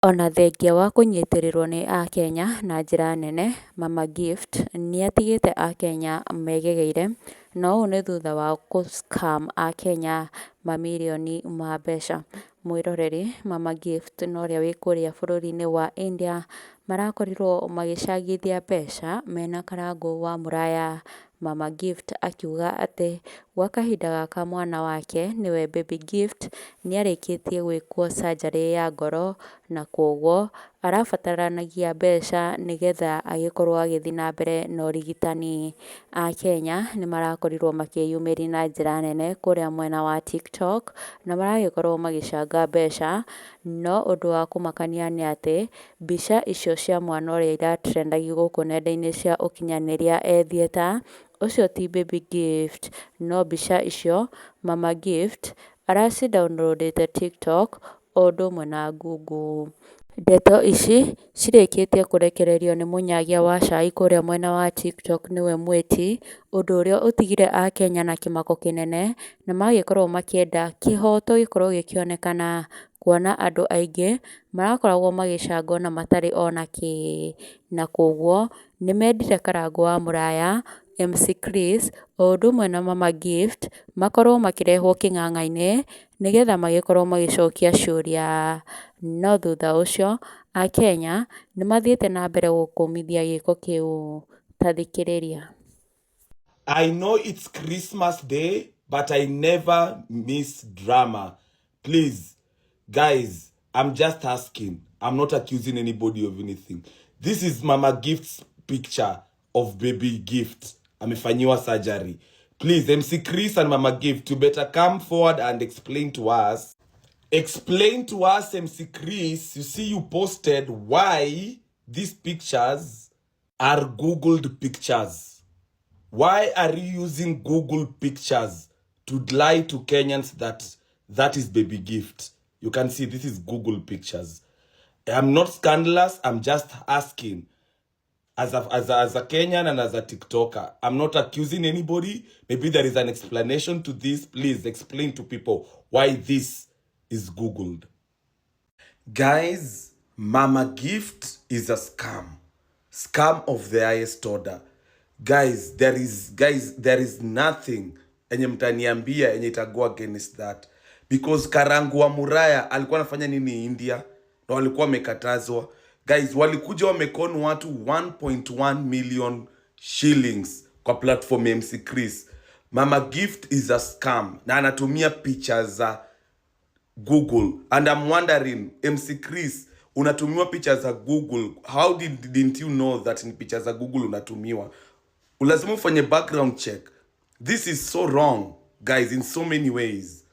Ona thengia wa kũnyitĩrĩrwo nĩ akenya na njĩra nene, Mama Gift nĩatigĩte akenya megegeire, na ũũ nĩ thutha wa gũ scam akenya mamirioni ma mbeca. Mwĩroreri, Mama Gift na ũrĩa wĩ kũrĩa bũrũri-inĩ wa India, marakorirwo magĩcangithia mbeca mena Karangũ wa Mũraya. Mama Gift akiuga atĩ gwa kahinda gaka mwana wake nĩwe Baby Gift, nĩarĩkĩtie gwĩkwo surgery ya ngoro, na koguo arabataranagia mbeca nĩgetha agĩkorwo agĩthiĩ na mbere na ũrigitani. Akenya nĩmarakorirwo makĩyumĩria na njĩra nene kũrĩa mwena wa TikTok, na maragĩkorwo magĩcanga mbeca, no ũndũ wa kũmakania nĩ atĩ, mbica icio cia mwana ũrĩa iratrendagio gũkũ nenda-inĩ cia ũkinyanĩria e theatre, ũcio ti Baby Gift, no mbica icio Mama Gift araci download ĩte TikTok o ũndũ ũmwe na Google. Ndeto ici cirĩkĩtie kũrekererio nĩ mũnyagia wa cai kũrĩa mwena wa TikTok nĩwe Mwĩti, ũndũ ũrĩa ũtigire akenya na kĩmako kĩnene, na magagĩkorwo makĩenda kĩhoto gĩkorwo gĩkĩonekana, kuona andũ aingĩ marakoragwo magĩcanga ona matarĩ ona kĩ, na koguo nĩmendire Karangũ wa Mũraya, MC Chris, o ũndũ ũmwe na Mama Gift, makorwo makĩrehwo kĩng'ang'a-inĩ, nĩgetha magĩkorwo magĩcokia ciũria. No thutha ũcio, akenya nĩmathiĩte na mbere gũkũmithia gĩko kĩu. Ta thikĩrĩria. I know it's Christmas Day, but I never miss drama. Please, guys, I'm just asking. I'm not accusing anybody of anything. This is Mama Gift's picture of Baby Gift. Amefanyiwa surgery. Please, MC Chris and Mama Gift, you better come forward and explain to us. Explain to us, MC Chris. You see, you posted why these pictures are Googled pictures. Why are you using Google pictures to lie to Kenyans that that is Baby Gift? You can see this is Google pictures. I'm not scandalous. I'm just asking. As a Kenyan and as a TikToker, I'm not accusing anybody. Maybe there is an explanation to this. Please explain to people why this is Googled. Guys, Mama Gift is a scam. Scam of the highest order. Guys, there is nothing enye mtaniambia enye itago against that. Because Karangu wa Muraya alikuwa anafanya nini India? Na walikuwa wamekatazwa. Guys, walikuja wamecon watu 1.1 million shillings kwa platform ya MC Chris. Mama Gift is a scam na anatumia picha za Google, and I'm wondering, MC Chris, unatumiwa picha za Google, how didn't you know that ni picha za Google unatumiwa? Lazima ufanye background check. This is so wrong, guys, in so many ways.